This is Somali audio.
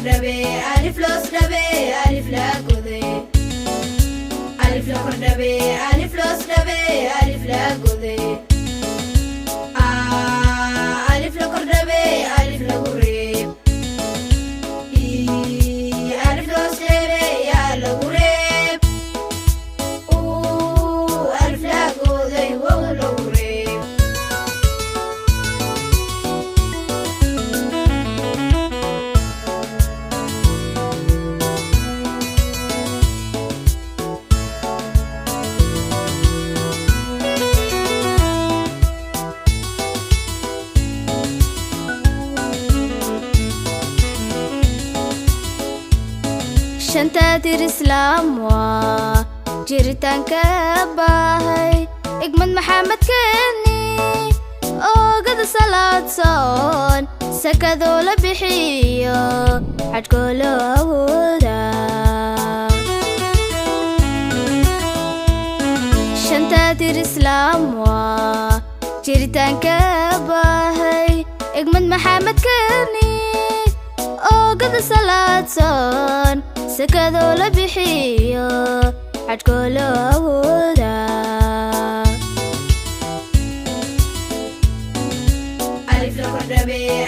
Kordhabay, alif loos dhabay, alif la goday. Alif la kordhabay, alif loos dhabay, alif la goday. Alif la kordhabay, alif lagu reeb. Alif loos dhabay, yaa lagu reeb. Alif la goday, wow lagu reeb. Shanta tir islaam waa jiritaanka baahay, igmad Maxamed keeni, oogada salaadsoon, sakadoo la bixiyo, xadhkoo loo awooda. Shanta tir islaam waa jiritaanka baahay, igmad Maxamed keeni, oogada salaadsoon, sakadoo la bixiyo, xadhkoo loo awooda. Alif la kordhabay,